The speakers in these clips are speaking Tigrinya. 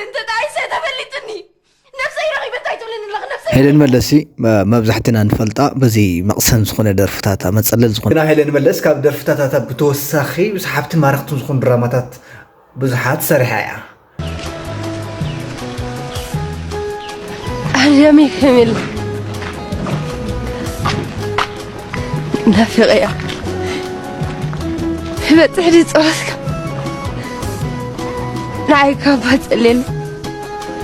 እንተ ደኣ ይሰ ተፈሊጥኒ፣ ነብሰይ ረኺበ እንታይ ትብለኒ ኣለኺ? ነብሰይ ሄለን መለስሲ፣ መ-፣ መብዛሕትና ንፈልጣ በዚ መቕሰን ዝኾነ ደርፍታታ፣ መጸለል ዝኾነ። ግና ሄለን መለስ ካብ ደርፍታታታ ብተወሳኺ ብዙሓትን ማረኽትን ዝኾኑ ድራማታት ብዙሓት ሰሪሓ እያ። ዓለመይ ከመይ ኣላ? ናፊቐያ። ክበጽሕ ድዩ ጸሎትካ? ንዓይ ካባ ጸልየለይ።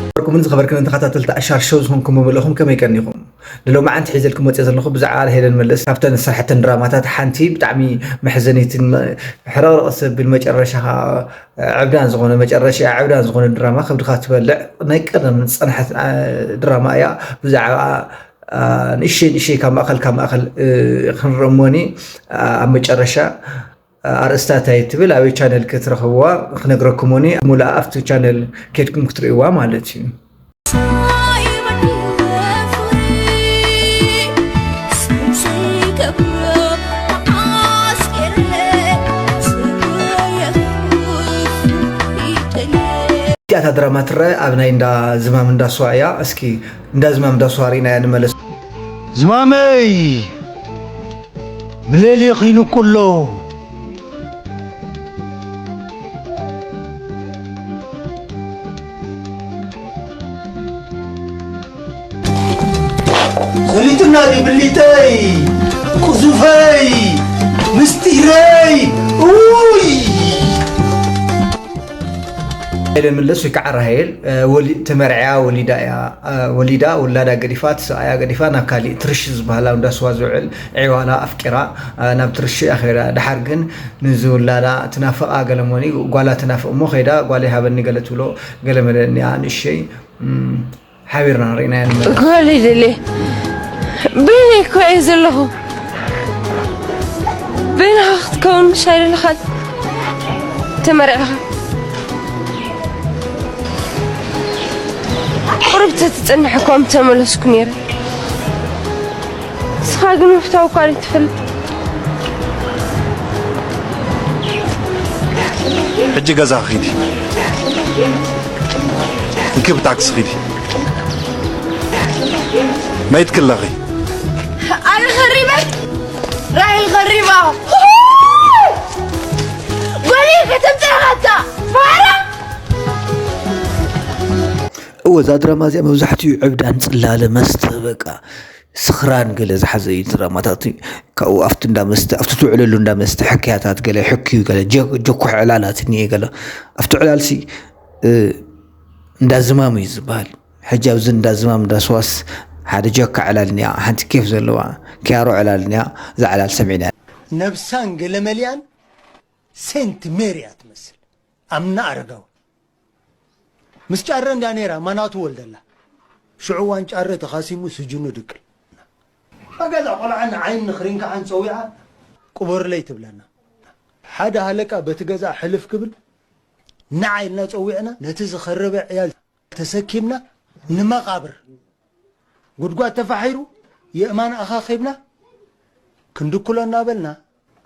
ዝኸበርኩምን ዝኸበርክንን ተኸታተልቲ ኣሻር ሾው ዝኾንኩም ብምልእኹም ከመይ ቀኒኹም? ንሎማዓንቲ ሒዘልኩም መፅእ ዘለኹ ብዛዕባ ሄለን መለስ ካብተን ዝሰርሐተን ድራማታት ሓንቲ ብጣዕሚ መሕዘኒትን መ-፣ ሕርቕርቕ ዘብል መጨረሻ ኸዓ ዕብዳን ዝኾነ መጨረሻ ዕብዳን ዝኾነ ድራማ ከብድኻ ትበልዕ ናይ ቀደም ዝፀንሐት፣ አ፣ ድራማ እያ። ብዛዕባ፣ አ፣ ንእሸይ ንእሸይ ካብ ማእኸል ካብ ማእኸል፣ እ፣ ክንረሞኒ፣ አ፣ ኣብ መጨረሻ ኣርእስታ እንታይ ትብል ኣበይ ቻነል ክትረኽብዋ ክነግረኩምኒ ሙሉኣ ኣብቲ ቻነል ኬድኩም ክትርእይዋ ማለት እዩ። እዚኣታ ድራማ ትረአ ኣብ ናይ እንዳ ዝማም እንዳ ስዋ እያ። እስኪ እንዳ ዝማም እንዳ ስዋ ርኢናያ ንመለስ። ዝማመይ! ምለል ይኺኑ ኩሎ። ሰሊጥና ድዩ ብሊተይ፣ ቁዙፈይ፣ ምስጢረይ፣ ኡይ! ሄለን መለስ ወይ ከዓ ራሄል፣ እ፣ ወሊ-፣ ተመርዕያ ወሊዳ እያ። እ፣ ወሊዳ ውላዳ ገዲፋ፣ እቲ ሰብኣያ ገዲፋ ናብ ካሊእ ትርሽ ዝበሃላ እንዳ ስዋ ዝውዕል ዒዋላ ኣፍቂራ፣ እ፣ ናብ ትርሽ እያ ከይዳ። ደሓር ግን ንዚ ውላዳ ትናፍቓ ገለ እሞኒ፣ ጓላ ትናፍቕ እሞ ከይዳ ጓለይ ሃበኒ ገለ ትብሎ ገለ መለ እኒኣ ንእሸይ፣ እም፣ ሓቢርና ርኢናያ ንመለስ። ጓለይ ደልየ። በይነይ እኮ እየ ዘለኹ። በይንኻ ክትከውን ምሽ ኣይደለኻን። ተመሪዕኻ። ቁሩብ ተትጸንሕ እኳ ምተመለስኩ ነይረ። ንስኻ ግን ምፍታው እኳ ዘይትፈልጥ። ሕጂ ገዛ ኺዲ። እንኪ ብታክሲ ኺዲ። መይትኪ ኣለኺ። ኣነ ኸሪበ። ራሄል ኸሪባ። ጓለይ ከተምጽኣኻታ። ፋራ። እወ፣ እዛ ድራማ እዚኣ መብዛሕትኡ ዕብዳን፣ ጽላለ፣ መስተ፣ በቃ ስኽራን ገለ ዝሓዘ እዩ ድራማታት። ካብኡ ኣብቲ እንዳ መስተ፣ ኣብቲ ትውዕለሉ እንዳ መስተ ሕክያታት ገለ ሕክዩ፣ ገለ ጀ-፣ ጀኩሕ ዕላላት እኒኤ፣ ገለ ኣብቲ ዕላልሲ፣ እ፣ እንዳ ዝማም እዩ ዝበሃል። ሕጂ ኣብዚ እንዳ ዝማም እንዳ ስዋስ ሓደ ጀካ ዕላል እኒኣ፣ ሓንቲ ኬፍ ዘለዋ ኪያሮ ዕላል እኒኣ፣ እዛ ዕላል ሰሚዕና። ነብሳን ገለመልያን ሴንት ሜሪ እያ ትመስል። ኣምና ኣረጋዊ። ምስ ጫረ እንዳ ነይራ ማናቱ ወልደላ። ሽዑ ዋን ጫረ ተኻሲሙ ስጅኑ ድቅል። ኣብ ገዛ ቆልዓ ንዓይን ንኽሪንካዓን ጸዊዓ ቁበሩለይ ትብለና። ሓደ ሃለቃ በቲ ገዛ ሕልፍ ክብል ንዓይ ኢልና ጸዊዕና ነቲ ዝኸረበ ዕያል ተሰኪምና ንመቓብር ጉድጓድ ተፋሒሩ የእማን ኣኻኺብና ክንድኩሎ እናበልና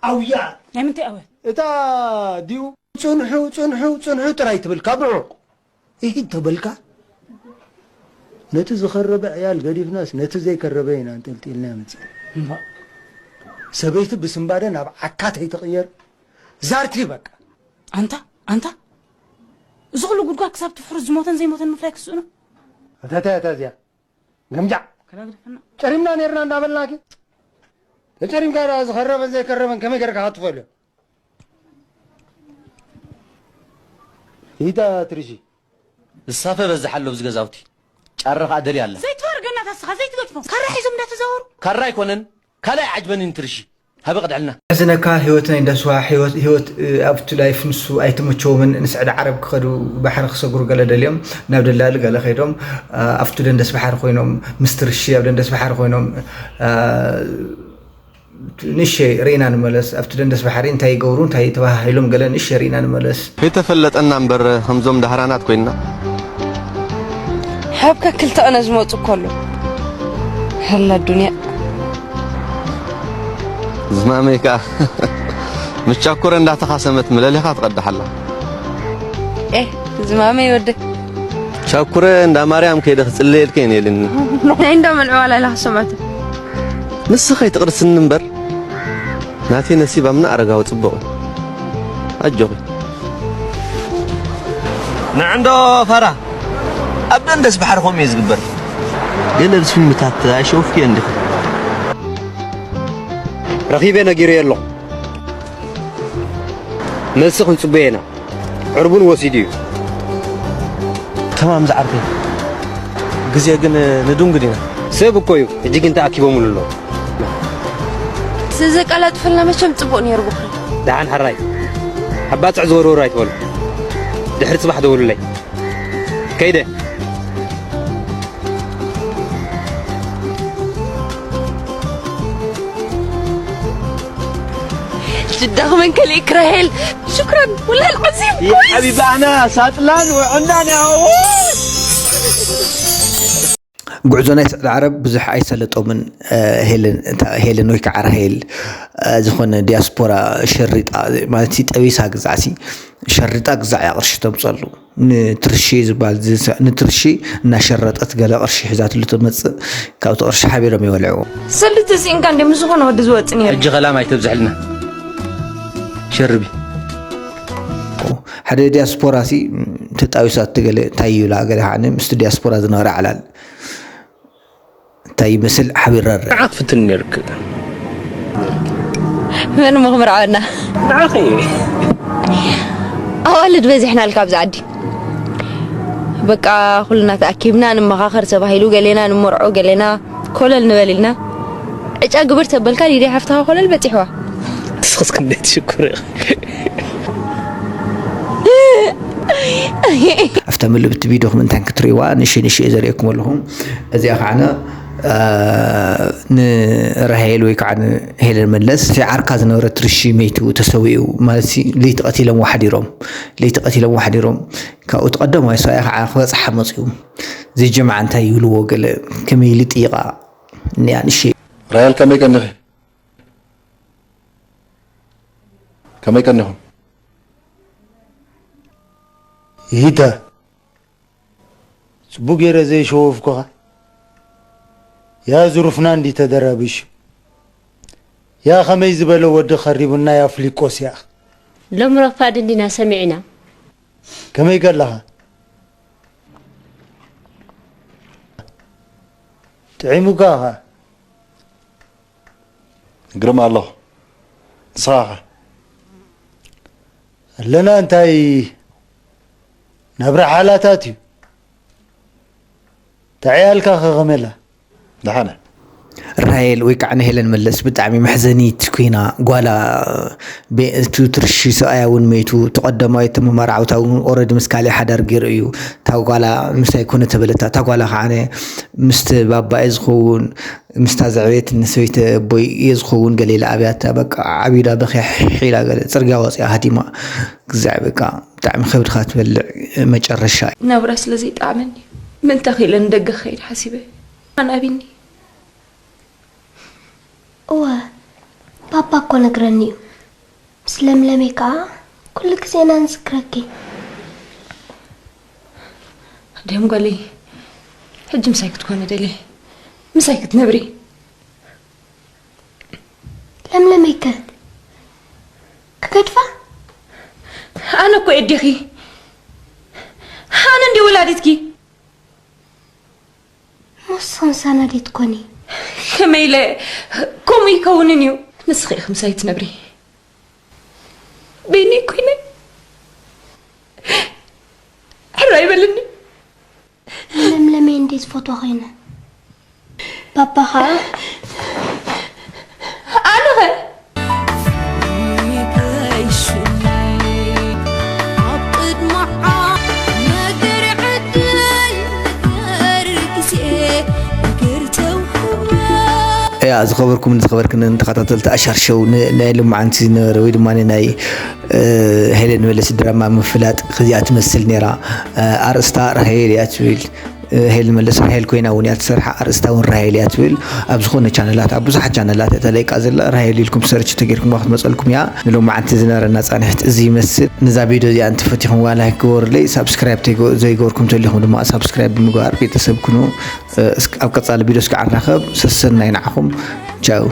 ኣውያ ናይ ምንታይ ኣውያ? እታ ዲኡ ጽንሑ፣ ጽንሑ፣ ጽንሑ ጥራይ ትብል ካብ ርሑቕ። ኢሂድ ተበልካ። ነቲ ዝኸረበ ዕያል ገዲፍናስ ነቲ ዘይከረበ ኢና ኣንጠልጢልና መጺእና። እምባ። ሰበይቲ ብስንባደ ናብ ዓካ ተይትቕየር። ዛርቲ በቃ። ኣንታ፣ ኣንታ፣ እዚ ኩሉ ጉድጓድ ክሳብ ትፍሕሩ ዝሞተን ዘይሞተን ምፍላይ ክስእኑ? ኣታ፣ ኣታ፣ ኣታ እዚኣ። ገምጃዕ። ከላ ግደፈና። ጨሪምና ነይርና እንዳበልናኪ። ተጨሪምካ ደኣ ዝኸረበን ዘይከረበን ከመይ ገይርካ ክትፈልዮ? ይታ ትርሺ። ዝሳፈ በዝሕ ኣሎ ኣብዚ ገዛውቲ። ጫረ ኸኣ ደልያ ኣላ። ዘይትወርገና ታስኻ ዘይትገድፎ። ካራ ሒዞም እንዳተዛወሩ። ካራ ኣይኮነን። ካልኣይ ዓጅበኒ ንትርሺ። ሃበ ቅድዕልና። ሕዝነካ ህይወት ናይ እንዳስዋ ህይወት፣ ህይወት፣ እ፣ ኣብቲ ላይፍ ንሱ ኣይተመቸዎምን። ንስዕዲ ዓረብ ክኸዱ ባሕሪ ክሰግሩ ገለ ደልዮም ናብ ደላሊ ገለ ከይዶም፣ እ፣ ኣብቲ ደንደስ ባሕሪ ኮይኖም ምስ ትርሺ ኣብ ደንደስ ባሕሪ ኮይኖም፣ እ፣ ንእሸይ ርኢና ንመለስ። ኣብቲ ደንደስ ባሕሪ እንታይ ይገብሩ፣ እንታይ ተባሃሂሎም ገለ ንእሸይ ርኢና ንመለስ። ከይተፈለጠና እምበር ከምዞም ዳህራናት ኮይንና። ሓብካ ክልተ ኣነ ዝመጹ እኮ ኣሎ። ሃላ ዱንያ። ዝማመይ ከኣ ምስ ቻኩረ እንዳተኻሰመት ምለሊኻ ትቐድሕ ኣላ። ኤ፣ ዝማመይ ወደ። ሻኩረ እንዳ ማርያም ከይደ ክጽልየልከ እኔ ኢልኒ። ናይ እንዳ መልዑ ዋላ ኢላ ክሰምዐቶ። ንስኺ ከይትቕርስኒ እምበር፣ ናተይ ነሲብ ኣብ ምንኣረጋዊ ጽቡቕ እዩ። ኣጆኺ። ንዕንዶ ፋራ፣ ኣብ ደንደስ ባሕሪ ከምኡ እዩ ዝግበር። ገለ ብስምታት ኣይሸወፍክዮ እንዲኺ። ረኺበ ነጊረዮ ኣለኹ። መልሲ ክንጽበዮ ኢና። ዕርቡን ወሲዱ እዩ። ተማም ዝዓርከይ፣ ግዜ ግን ንድንጉ ዲና። ሰብ እኮ እዩ፣ ሕጂ ግን ተኣኪቦምሉ ኣለዉ። ዘቀላጥፈልና መቸም ጽቡቕ ነይሩ ብኹሪ። ደሓን ሕራይ፣ ኣብ ባጽዕ ዝወርወሩ ኣይትበሉ። ድሕሪ ጽባሕ ደውሉለይ። ከይደ። ጅዳኹመን ከሊእክ ራሄል። ሽክራን ወላሂ ዓዚም። ሓቢባና ሳጥላን ወዕናን ያዎ። ጉዕዞ ናይ ስዑዲ ዓረብ ብዙሕ ኣይሰለጦምን። ሄለን ወይ ከዓ ራሄል ዝኾነ ዲያስፖራ ሸሪጣ ማለት ጠቢሳ ግዛዕሲ ሸሪጣ ግዛዕ እያ ቅርሺ ተምፀሉ። ንትርሺ ዝበሃል ንትርሺ እናሸረጠት ገለ ቅርሺ ሒዛትሉ ትመፅእ። ካብቲ ቅርሺ ሓቢሮም ይበልዕዎ። ሰልዲ ተስኢንካ እንደ ምስ ዝኾነ ወዲ ዝወፅ ነይሩ። ሕጂ ከላም ኣይተብዝሕልና ሸርቢ። ሓደ ዲያስፖራ ሲ ተጣዊሳት ገለ እንታይ ይብላ ገለ ሓነ ምስቲ ዲያስፖራ ዝነበረ ዓላል እንታይ ይመስል ሓቢር ረረ። ንዓኽ ፍትን ነይርክ። መን እሞ ክምርዓወና? ንዓኺ። ኣዋልድ በዚሕናልካ ኣብዚ ዓዲ። በቃ ኩልና ተኣኪብና ንመኻኸር ተባሂሉ ገሌና ንመርዖ ገሌና ኮለል ንበል ኢልና ዕጫ ግብር ተበልካ ሊድያ ሓፍትኻ ኮለል በፂሕዋ። ንስኽስ ክንደይ ትሽኩር ኢኺ። ኣብታ ምልእቲ ቪድዮ ክምንታን ክትርእይዋ ንሽ ንሽ እየ ዘርእየኩም ኣለኹ። እዚኣ ከዓነ ንራሄል ወይ ከዓ ንሄለን መለስ እቲ ዓርካ ዝነበረ ትርሺ መይቱ ተሰዊኡ ማለት ለይቲ ቀቲሎም ሓዲሮም ለይቲ ቀቲሎም ሓዲሮም ካብኡ ተቀደማይ ሰብኣይ ከዓ ክበፅሓ መፅኡ። ዘይጀምዓ እንታይ ይብልዎ ገለ ከመይ ኢሉ ጥይቃ እኒኣ ንሽ ራሄል ከመይ ቀኒኺ? ከመይ ቀኒኹም? ይሂተ ጽቡቅ ገይረ ዘይሸወፍኩኻ ያ ዝሩፍና እንዲ ተደራቢሹ ያ ከመይ ዝበለ ወዲ ኸሪቡና ያ ፍሊቆስ ያ ሎም ረፋድ እንዲና ሰሚዕና ከመይ ገለኻ ጥዒሙካ ኸ ግርም ኣለኹ። ንስኻ ኸ? ኣለና እንታይ ናብራ ሓላታት እዩ። እንታይ ዕያልካ ኸ ኸመይ ኣላ? ደሓነ። ራሄል ወይ ከዓ ንሄለን መለስ ብጣዕሚ መሕዘኒት ኮይና ጓላ እቲ ትርሺ ሰብኣያ እውን መይቱ እቲ ቀዳማይ እቲ መማርዓውታ እውን ኦረዲ ምስ ካሊእ ሓዳር ገይሩ እዩ እታ ጓላ ምሳይ ኮነ ተበለታ እታ ጓላ ከዓ ምስቲ ባባኤ ዝኸውን ምስታ ዘዕበየትኒ ሰበይቲ ኣቦይ እየ ዝኸውን ገለ ኢላ ኣብያታ በቃ ዓቢዳ በኽያ ሕሕ ኢላ ገለ ፅርግያ ወፂኣ ሃዲማ ግዛዕ በቃ ብጣዕሚ ከብድኻ ትበልዕ መጨረሻ እዩ። ናብራ ስለ ዘይጠዓመኒ ምእንታ ክኢለ ንደገ ክኸይድ ሓሲበ ኣናቢኒ። እወ ባባ እኮ ነግረኒ እዩ። ምስ ለምለመይ ከዓ ኩሉ ግዜ ኢና ንዝክረኪ። ደም ጓለይ ሕጂ ምሳይ ክትኮኒ ደልየ ምሳይ ክትነብሪ። ለምለመይ ከ ክገድፋ? ኣነ እኮ የዲኺ ኣነ እንዲ ወላዲትኪ። ሞስ ኸምሳና ዴት ኮኒ። ከመይ ኢለ ከምኡ ይከውንን እዩ። ንስኺ ኢኺ ምሳይ ትነብሪ። በይነይ ኮይነ ሕራይ በልኒ። ለምለመይ እንዴ ዝፈትዋ ኮይነ ባባ ኸዓ ኣነኸ እያ ዝኸበርኩምን ዝኸበርክንን ተኸታተልቲ ኣሻር ሸው ናይ ልማዓንቲ ዝነበረ ወይ ድማ ናይ ሄለን መለስ ድራማ ምፍላጥ ከዚኣ ትመስል ነይራ። ኣርእስታ ራሄል እያ ትብል። ራሄል መለስ፣ ራሄል ኮይና እውን እያ ትሰርሓ። ኣርእስታ እውን ራሄል እያ ትብል። ኣብ ዝኾነ ቻነላት፣ ኣብ ብዙሓት ቻነላት እያ ተለቂቃ ዘላ። ራሄል ኢልኩም ሰርች ተገይርኩም ክትመፀልኩም እያ። ንሎማዓንቲ ዝነበረና ፃንሒት እዚ ይመስል። ነዛ ቪድዮ እዚኣ እንተፈቲኹምዋ ላይክ ግበሩለይ። ሳብስክራይብ ተይገ-፣ ዘይገበርኩም ተሊኹም ድማ ሳብስክራይብ ብምግባር ቤተሰብ ኩኑ። እ፣ እስክ-፣ ኣብ ቀፃሊ ቪድዮ እስካዕ ንራኸብ። ሰሰናይ ንዓኹም። ቻው።